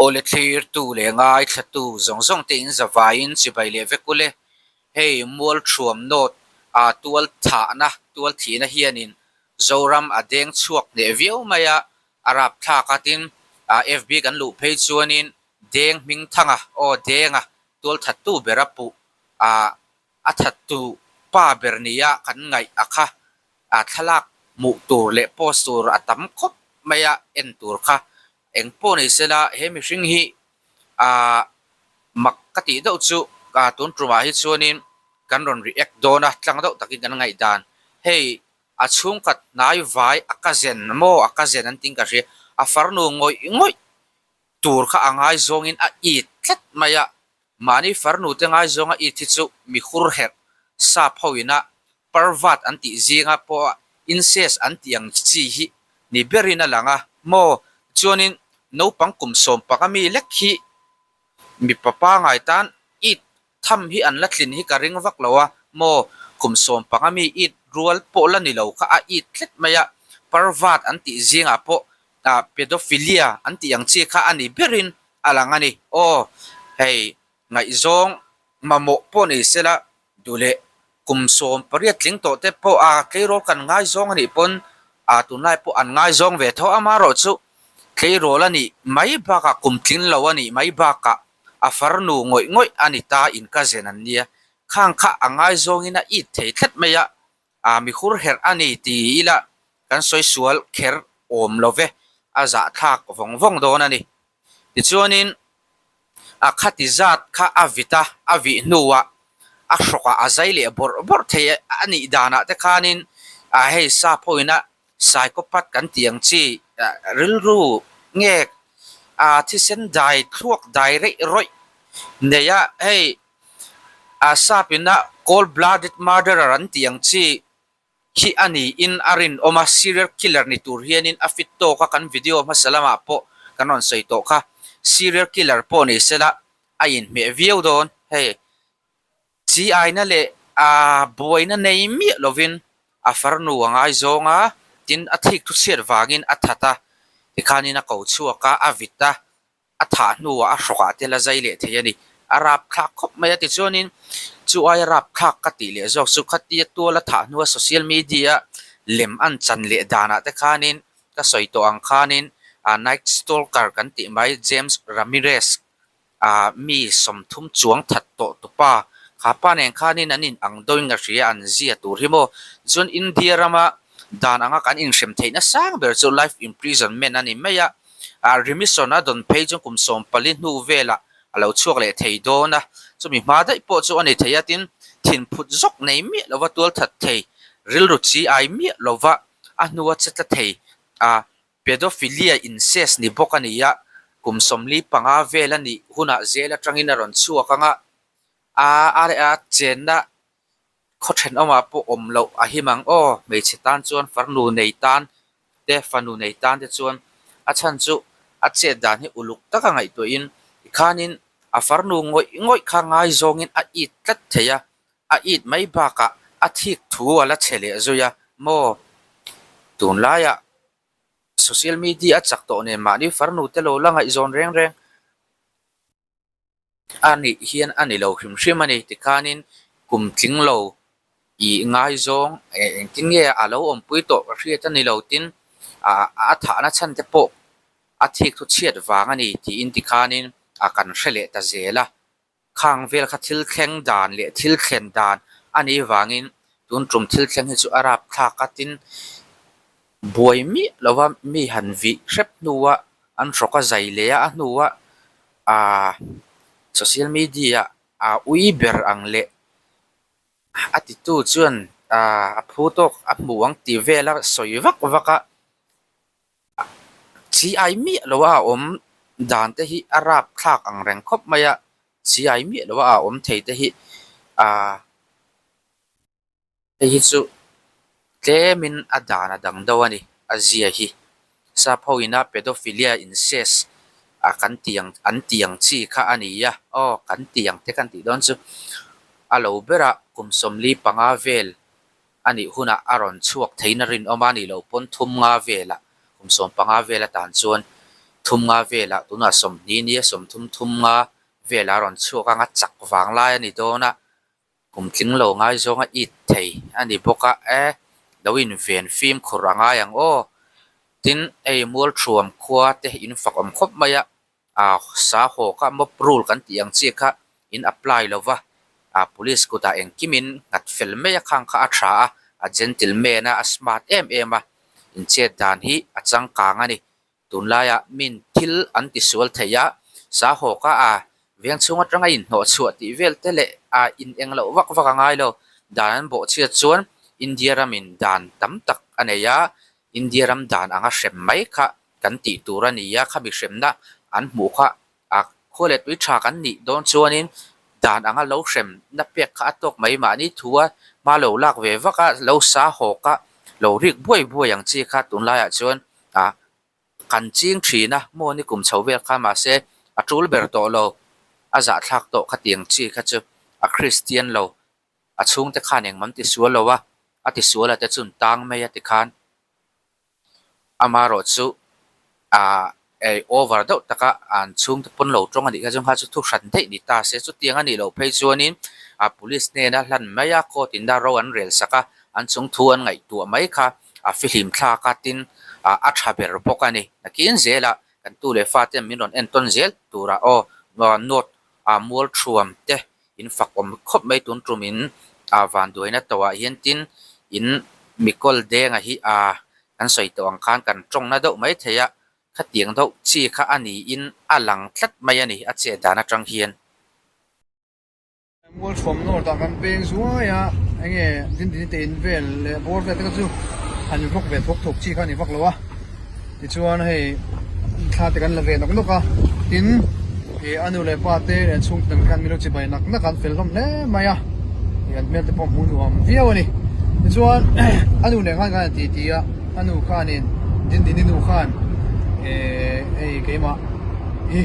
Awle thlirtu leh ngaithlatu zawng zawng te in zavaiin chibai leh vek ule. Hei Mualthuam North a tual thahna, tual thihna hianin Zoram a deng chhuak hneh viau mai a, a rapthlak a tin FB kan luh phei chuanin Deng Hmingthanga aw Denga tual thattu bera puh a thattu pa ber nia kan ngaih a kha. A thlalak hmuh tur leh post tur a tam khawp mai a en tur kha eng pawh ni sela he mihring hi ah mak ka tih deuh chu ah tun tumah hi chuanin kan rawn react dawn a tlang deuh takin kan ngaihdan hei a chhungkhat hnai vai a ka zen maw a ka zen an tih ka hria a farnu ngawih ngawih tur kha a ngaizawngin a it tlat mai a Mahni farnu te ngaizawnga it hi chu mi hur herh sap ho ina parvat an tih zinga pawha incest an tih ang chi hi ni berin a lang a maw? Chuanin naupang kum sawm panga mi lek hi mipa pangai tan it tham hi an la tlin hi ka ring vak lo a maw? Kum 15 mi it rual pawh la ni lo kha a it tlet mai a, parvat an tih zingah pawh Pedophilia an tih ang chi kha a ni berin a lang a ni. Aw, hei ngaihzawng mamawh pawh ni sela duh leh kum 18 tling tawh te pawh a tleirawl kan ngaizawng a nih pawn a tunlai pawh an ngaizawng ve tho amaherawh chu tleirawl a nih mai bakah kum tling lo a nih mai bakah a farnu ngawih ngawih a ni ta in ka zen an nia. Khang kha a ngaizawngin a it thei tlat mai a, A mi hur herh a ni ti ila kan sawi sual kher awm lo ve, a zahthlak vawng vawng dawn a ni. Tichuanin a khati zat kha a vit a, a vih hnuah a hrawkah a zai leh bawrh bawrh thei a nih danah te khanin a hei sap hoina psychopath kan tih ang chi rilru nge a thisen dai thluak dai reih rawih nei a hei A sapina cold blooded murderer an tih ang chi khi a niin a rinawm a, serial killer ni tur hianin a fit tawk a, kan video hmasa lamah pawh kan rawn sawi tawh kha. Serial killer pawh ni sela a inhmeh viau dawn. Hei chi aina leh a buaina nei miah lovin a farnu a ngaizawng a, tin a thik thu chhiat vangin a that a, tikhanin a ko chhuak a, a vit a. a thah hnuah a hrawkah te la zai leh thei a ni. A rapthlak khawp mai a tichuanin chu aia rapthlak ka tih leh zawk chu khatia tuala thah hnua social media lem an chan leh danah te khanin ka sawi tawh ang khanin ah night stalker kan tih mai James Ramirez ah mi 30 chuang that tawh tupa kha pa nen khanin an in ang dawin ka hria an zia tur hi maw tichuan India rama dan anga kan inhrem theihna sang ber chu life imprisonment a ni mai a. Ah remission a dawn phei chu kum 14 hnu velah a lo chhuak leh thei dawn a, chumi hma daih pawh chu a ni thei a, tin thinphut zawk nei miah lova tual that thei, rilru chi ai miah lova a hnua che tla thei ah pedophilia incest ni bawk a ni a, kum 45 vel a nih hunah zel atangin a rawn chhuak ang a, a a chenna Khaw thenawmah pawh awm loh a him ang aw, hmeichhe tan chuan farnu nei tan te fanu nei tan te chuan a chhan chu a chet dan hi uluk taka ngaihtuahin tikhanin a farnu ngawih ngawih kha ngaizawngin a it tlat thei a, a it mai bakah a thik thu a la chhe leh zui a maw? Tunlaiah social media a chak tawh nen mahni farnu te lo la ngaihzawn reng reng. A nih hian a ni lo hrim hrim a ni. Tikhanin kum tling lo ih ngaizawng eh engtin nge a lo awmpui tawh ka hriat a ni lo tin a thahna chhan te pawh a thik thu chhiat vang a ni tiin tikhanin a kan hre leh ta zel a. Khang vel kha thil thleng dan leh thil thlen dan a nih vangin tun tum thil thleng hi chu a rapthlak a tin Buai miah lova mi han vih hrep hnua an hrawk a zai leh a, a hnua aaa social media ah ui ber ang leh a titu chuan aaa a phu tawk a hmu ang tih vela sawi vak vak a, chi ai miah loa a awm dan te hi a rapthlak ang reng khawp mai a, chi ai miah loa a awm thei te hi aaa. Hei hi chu tlemin a dan a dang deuh a ni, a zia hi. Sap ho ina pedophilia incest a kan tih ang an tih ang chi kha a ni a, aw kan tih ang te kan tih dawn chu a lo berah kum 45 vel a nih hunah a rawn chhuak theiin a rinawm a, a nih loh pawn thum nga velah kum 15 vel atan chuan Thum nga velah tunah sawmhnih nia sawmthum thum nga velah a rawn chhuak ang a chak vang lai a ni dawn a kum tling lo ngaizawnga it thei a ni bawk a e lo inven fimkhur a ngai ang aw tin hei mualthuam khua te in fak awm khawp mai a ah sa haw kha mob rule kan tih ang chi kha in apply lo va ah police kutah engkim in nghat fel mai a khang kha a tha a a gentleman a a smart em em a inchet dan hi a changkang a ni. Tunlaiah min thil an tisual thei a, sahawka a veng chhung atanga inhnawh chhuah tih vel te leh a in eng loh vak vak a ngai lo. Dan an bawh chhiat chuan India ramin dan tam tak a nei a, India ram dan anga hrem mai kha kan tih tur a ni a, khami hremna an hmuh kha a khua leh tui tha kan nih dawn chuanin dan anga lo hremna pek kha a tawk mai mahni thu a hma lo lak ve vak a, lo sahawk a, lo rik buai buai ang chi kha tunlaiah chuan ah kan ching thin a maw ni kum chho vel khan mahse a tul ber tawh lo a zahthlak tawh khatiang chi kha chu a Kristian lo a chhungte khan engmah an ti sual lo a a ti sual a te chun tang mai a ti khan amaherawh chu ah ei over deuh taka an chhungte pawn lo tawng a nih kha chu kha chu thu hran daih ni ta se chutiang a nih loh phei chuanin ah police hnena hlan mai a court in a ro an rel sak a an chung thu an ngaihtuah mai kha a fihlim thlak a tin ah a tha ber bawk a ni nakin zelah kan tu leh fate min rawn entawn zel turah aw note ah mual thuam te in fak awm khawp mai tun tum in ah vanduaina tawhah hian tin in mikawl denga hi ah kan sawi tawh ang khan kan tawngna deuh mai thei a khatiang deuh chi kha a niin a lang tlat mai a ni a chet dan atang hian. Mualchhuam North ah kan peng zuai a, enge Dindini te in vel leh bawr vel te kha chu han vawk ve thawk thawk chi kha a ni vak lo a, tichuan hei thla te kan la ve nawk nawk a, tin ih a nu leh pa te leh an chhungte dang te khan min lo chibai nak nak a, an fel hlawm hle mai a, ih an hmel te pawh hmuh nuam viau a ni. Tichuan a nu leh khan khan an ti ti a, a nu khanin Dindini nu khan eh hei keimah hi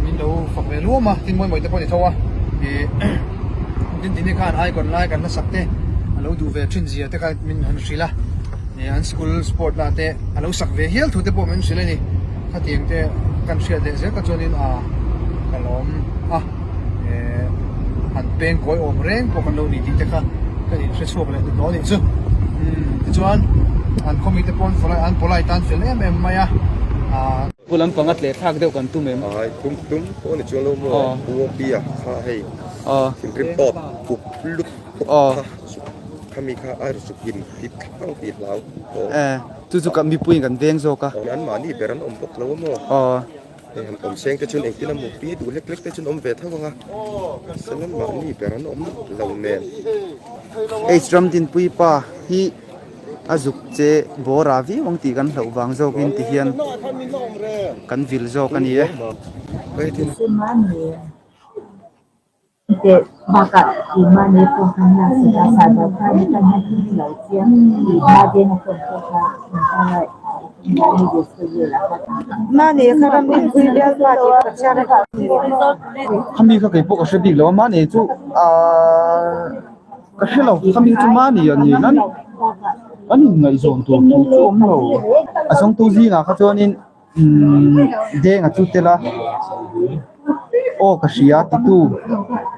min lo fak ve luam a tin mawi mawi te pawh a ni tho a ih Dindini khan icon lai kan hla sak te a lo duh ve thin zia te kha min han hrilh a ih an school sport lah te a lo sak ve hial thu te pawh min hrilh a ni khatiang te kan hriat leh zel kha chuanin a ka lawm a eh han peng kawi awm reng pawh kan lo ni tih te kha ka inhre chhuak leh hnuhnawh a nih chu umm tichuan an khaw mite pawh an polite an fel em em mai a ah. Pu lampang a tleh thlak deuh kan tum em? Ai tum tum pawh ni chuang lo maw Pu Opi a kha hei thinrim tawp pup lut pup kha khami kha a zuk in tip thlap ang tih hlau aw. Chu chu kan mipui in kan veng zawk a. An mahni ber an awm bawk lo a maw. Hei han awm seng te chuan engtin a maw pi duh hlek hlek te chuan awm ve tho ang a chuan an mahni ber an awm lo nen. H Ramdinpui pa hi. A zuk che bawr ah viau ang tih kan hlauh vang zawkin ti hian kan vil zawk a ni e. Khami kha keipawh ka hre bik lo a mahni chu ahh. Ka hre lo, khami chu mahni a ni nan an inngaihzawn tur thu chu awm lo. A zawngtu zingah kha chuanin umm Denga chu tel a, aw ka hria titu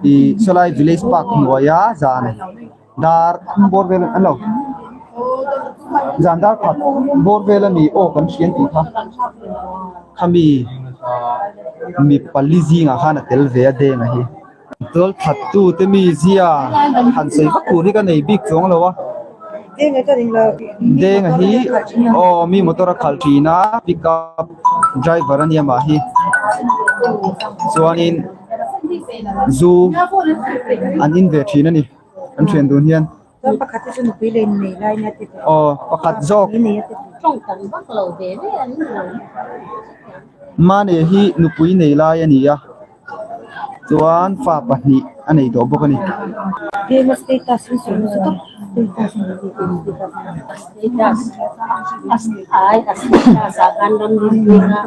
ih sawlai village park hnuaia zan dar thum bawr vel a lo zan dar khat bawr vel a ni aw kan hria an tih kha khami mi pali zingah khan a tel ve a Denga hi. Tualthattu te mi zia han sawi vak tur hi ka nei bik chuang lo a Denga hi aw mi motor a khalh thin a pick up driver a nia mah hi chuanin zu an in ve thin a ni an thian dun hian. Chuan pakhat hi chu nupui leh nei lai nia ti tawh. Aw pakhat zawk. Nupui nei a ti tawh. Tawng tam vak lo ve ve an ni lo. Mane hi nupui nei lai a ni a, chuan fa pahnih a nei tawh bawk a ni. Heng a status hi sawi nasa tawp. Status Status ai a status ah khan ram rinpui kha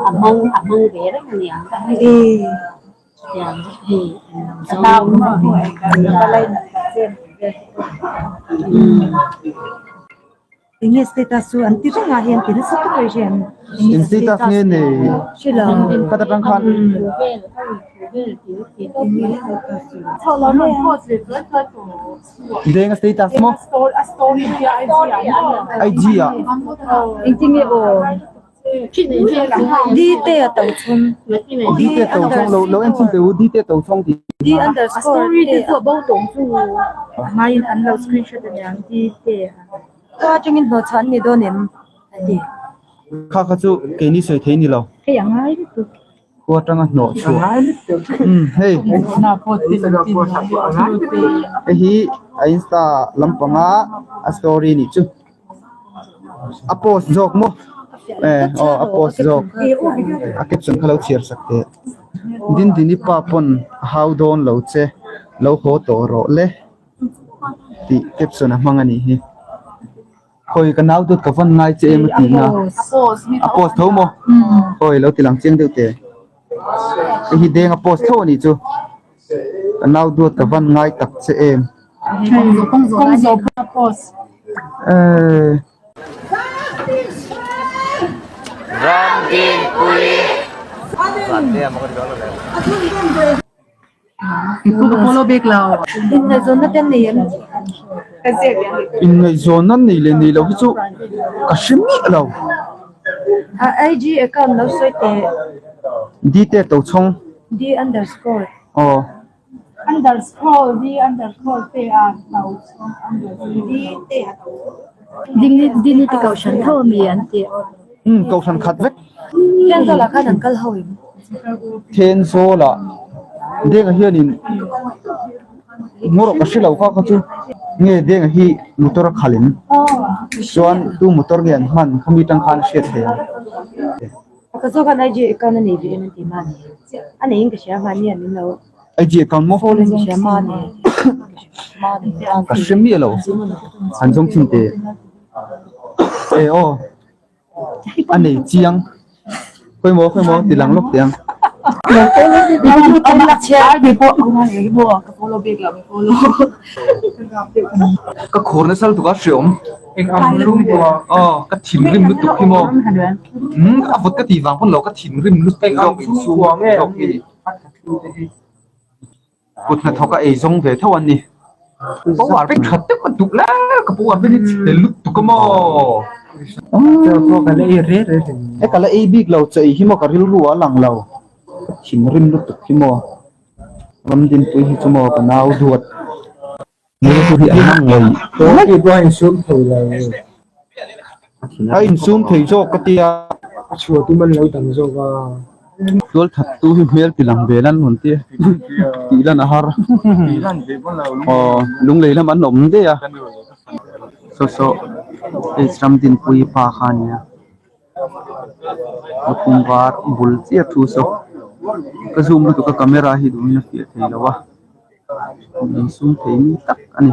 a hmang a hmang ve reng a niang. Enge status chu an ti reng ah hian ti nasa tawk mai hriat Eng status nge nei? Hre lo. Khat atang khan. Denga status maw? IG ah. Engtin nge aw? Di te a to chhung. Di te to chhung lo lo en chhung teh u di te to chhung tih. Di underscore te a bo tawng chu hmaiin an lo screenshot aniang di te a. Khua atangin hlawhchhuah an ni dawn em? A ti. Kha kha chu keini sawi thei ni lo. Hei a ngai lutuk. Khua atanga hnawhchhuah. Umm hei. Hei hi a insta lampanga a story nih chu. A post zawk maw? Eh aw a post zawk. A caption kha lo chhiar sak teh. Dindini pa pawn a hau dawn lo che lo haw tawh rawh le tih caption a hmang a nih hi. Khawi ka nau dawt ka vawn ngai che em a tih na a post tho maw? Khawi lo ti lang chiang deuh teh. Hei hi deng a post tho a nih chu. Ka nau duat ka van ngai tak che em. Inngaihzawnna nei leh nei lo hi chu ka hre miah lo. A IG account lo sawi teh. D te to chhawng. D underscore. Aw. Underscore D underscore te a to chhawng underscore D te a to chhawng. Dini dini te kohhran tho ami an tih. Umm kohhran khat vek. Thenzawl ah khan an kal ho em? Thenzawl ah Denga hianin Ngawrawh ka hre lo kha kha chu nge Denga hi motor a khalh em? Chuan tu motor nge an hman khami tang khan a hriat thei ang. Ka zawk khan IG account a nei ve em an ti mahni a neiin ka hria mahni an min lo IG account maw? Follow in ka hria mahni Ka hre miah lo an zawng thin teh e aw. A nei chiang. Khawimaw khawimaw ti lang lawk teh ang. Ka khur nasa lutuk a hreawm. Aw ka thinrim lutuk hi maw. Umm a vawt ka tih vang pawn lo ka thinrim lutuk zawk insum zawk hi ni. Kut hnathawk a ei zawng ve tho an ni. Power bank tha deuh a duh la ka power bank hi chhe lutuk a maw. He ka la ei bik lo che ei hi maw ka rilru a lang lo. Ka thinrim lutuk hi maw. Ramdinpui hi chu maw ka nau duat. A insum thei zawk ka tia. Tual that tu hi hmel ti lang ve lan rawn tia tih lan a har. Aw lunglei lam an awm daih a. Saw saw hei Ramdinpuii pa kha a nia. Lukhum var bul chiah thu saw ka zoom lutuk a camera hi duhin a fiah thei lo a insum thei mi tak a ni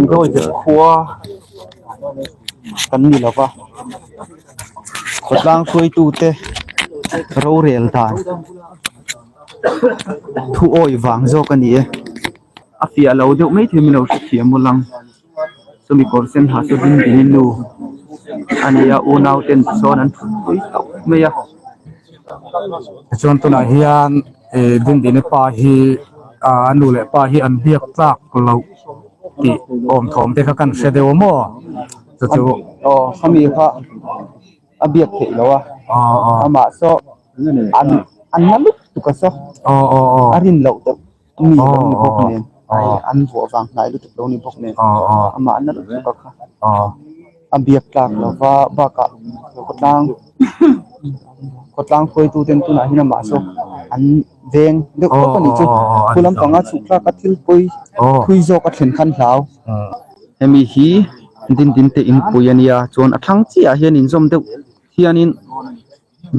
Dawihzep khua kan ni lo va khawtlang hruaitute rorel dan thu awih vang zawk a ni e a fiah lo deuh maithei min lo hrethiam aw lang. Chumi kawr sen ha chu ding dingin nu a ni a unau ten sawn an thut pui tauh mai a. Tichuan tunah hian ih Dindini pa hi ah a nu leh pa hi an biak tlak loh tih awm thawm te kha kan hre deuh a maw chu chu. Aw khami kha a biak theih loh a amah saw an an na lutuk a saw a rin loh deuh. Mi lo ni bawk nen ai an vuah vang hnai lutuk lo ni bawk nen amah na lutuk a kha a biak tlak lova bakah khawtlang khawtlang hruaitu ten tunah hian amah saw an veng deuh tawp a nih chu khu lampanga chhuk tlak a thil pawi thui zawk a thlen khan hlau hemi hi dindin te inpui a nia chuan a thlang chiah ah hian inzawm deuh hianin.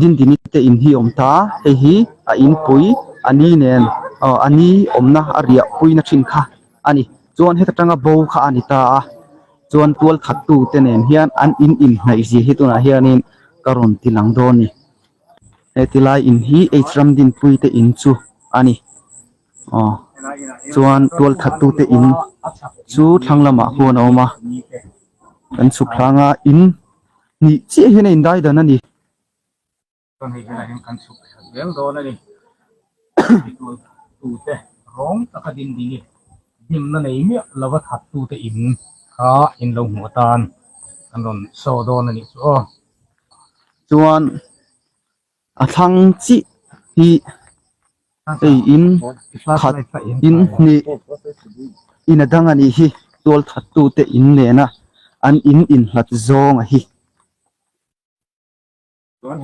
Dindini te in hi a awm ta, hei hi a inpui a ni nen aw a ni awmna a riah puina thin kha a ni. Chuan heta tanga bo kha a ni ta a, chuan tual that tu te nen hian an in inhnaih zia hi tunah hianin ka rawn ti lang dawn a ni. Heti lai in hi H Ramdinpui te in chu a ni. Aw chuan tual that tu te in chu thlang lamah khuan a awm a. Kan chhuk thlang a in hnih chiah hian a indai dan a ni. Chuan hei helai hian kan chhuk thla zel dawn a ni. Tute rawng taka din ding i dimna nei miah lova that tute in kha in lo hmuh atan kan rawn show dawn a nih chu aw. Chuan a thlang chiah hi hei in khat in hnih in a dang a nih hi tual that tute in nena an in inhlat zawng a hi.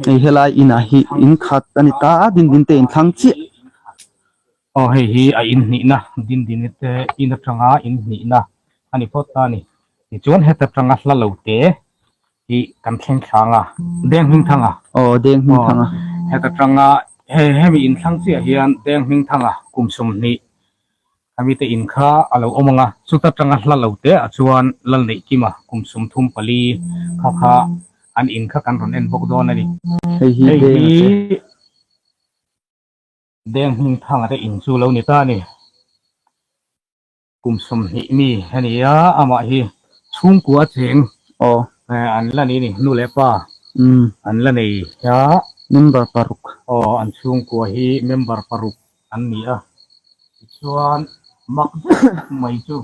Hei helai inah hi in khat a ni ta a Dindin te in thlang chiah. Aw hei hi a in hnihna Dindini te in atanga in hnihna a ni phawt ta a ni. Tichuan heta tanga hla lo te hi kan thleng thlang a, Deng Hmingthanga. Aw Deng Hmingthanga. Heta tanga hei hemi in thlang chiah hian Deng Hmingthanga kum 20 A mite in kha a lo awm ang a, chuta tanga hla lo te ah chuan Lalneihkima kum 34 kha kha an in kha kan rawn en bawk dawn a ni. Hei hi Hei Deng hi a che. Deng Hmingthanga te in chu lo ni ta a ni. Kum 20 mi a ni a, amah hi chhungkua cheng Aw. an la nei a ni, nu leh pa an la nei a. Member paruk. Aw, an chhungkua hi member paruk an ni a, tichuan mak deuh mai chu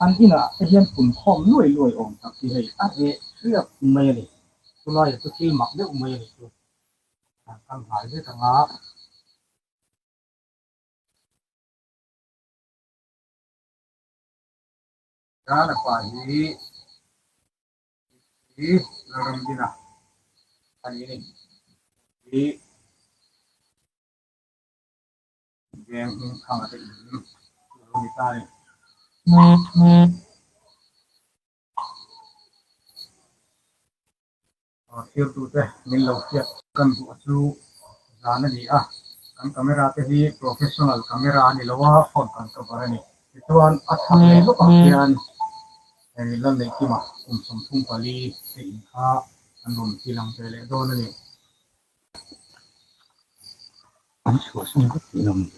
an inah te hian punkhawm luai luai awm tak hi hei a reh hriat mai a ni, chulaiah chu thil mak deuh mai a ni chu an kal nghal vek ang a. Ralapa hi hi Lalramdina a ni a ni. Hi veng hming thanga te in lo ni ta a ni. Thirtute min lo hriat kan duh a chu zan a ni a, kan camera te hi professional camera a ni lo a, phone kan cover a ni. Tichuan a chhak leh lawkah hian hei Lalneihkima kum 34 te in kha an rawn ti lang ve leh dawn a ni. An chhuahsan vek tih lo ni.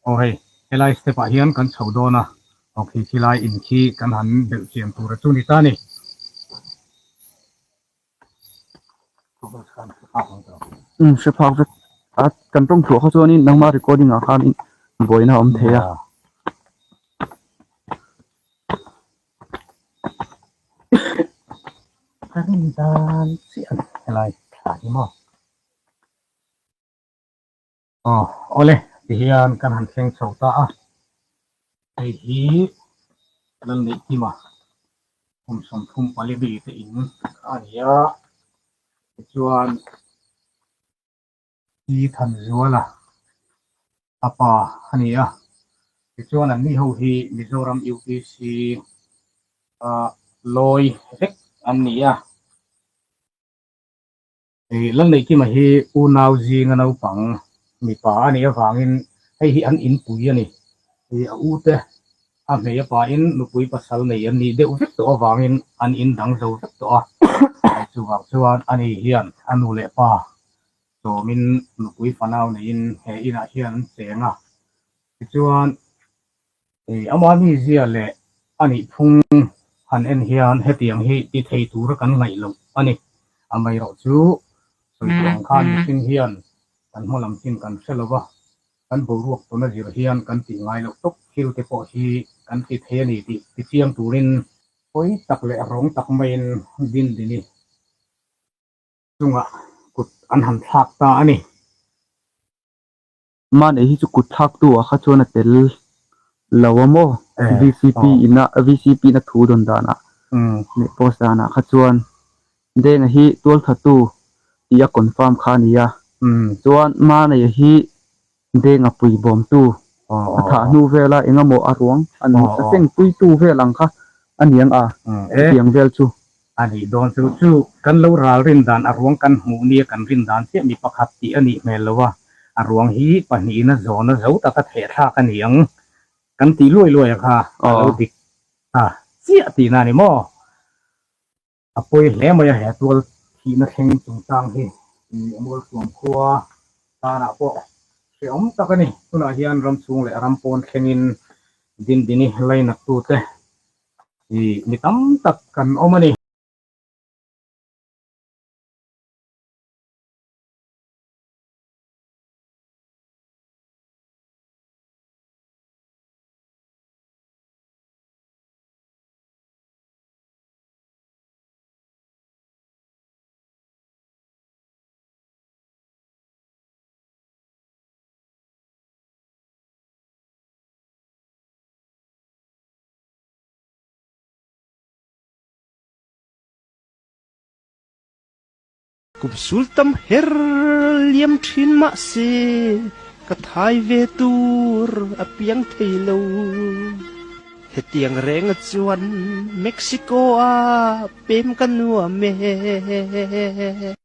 Aw hei, helai step ah hian kan chho dawn a, aw khi khilai in khi kan han belh chian tur a chu ni ta a ni. Umm hre phak vek a kan tawng thluah kha chuanin nangma recording ah khanin buaina a awm thei a. Ka rin dan chiah a ni helai thla hi maw. Aw awle tihian kan han thleng chho ta a, hei hi Lalneihkima kum 34 mi te in a ni a, tichuan Pi Thanzuala a pa a ni a, tichuan anni ho hi Mizoram UPC a lawi vek an ni a. Lalneihkima hi unau zinga naupang mipa a nih avangin hei hi an inpui a ni. A ute a hmei a pain nupui pasal nei an nih deuh vek tawh avangin an in dang zo vek tawh a. Chuvang chuan ani hian a nu leh pa sawmin nupui fanau neiin he inah hian an cheng a. Tichuan Ama mizia leh a nihphung han en hian hetiang hi ti thei tura kan ngaih loh a ni. Amaherawhchu sawi tur ang khan mihring hian kan hma lam chin kan hre lo va, kan boruak tawna zir hian kan tih ngai loh tawp thil te pawh hi kan ti thei a ni tih tichiang turin pawi tak leh rawng tak maiin Dindini chungah kut an han thlak ta a ni. Mahni hi chu kut thlaktu ah kha chuan a tel lo a maw? VCP ina VCP ina thu dawn danah leh post danah kha chuan Denga hi tualthatu tih a confirm kha a ni a. Chuan Mahni hi Denga puibawmtu a thah hnu vela eng emaw a ruang an seng puitu vel ang kha a ni ang a, chutiang vel chu. A nih dawn chu chu kan lo ral rin dan a ruang kan hmuh nia kan rin dan chiah mi pakhat tih a nih hmel lo a, a ruang hi pahnihin a zawn a zo taka theh thlak a ni ang kan tih luai luai a kha a lo dik ta chiah tihna a ni maw? A pawi hle mai a he tual thihna thleng chungchang hi Mualthuam khua tanah pawh hrehawm tak a ni. Tunah hian ram chhung leh ram pawn thlengin. Dindini lainattu te ih mi tam tak kan awm a ni. Kum sul tam her liam thin mah se ka thai ve tur a piang thei lo. Hetiang renga chuan Mexico a pem ka nuam e.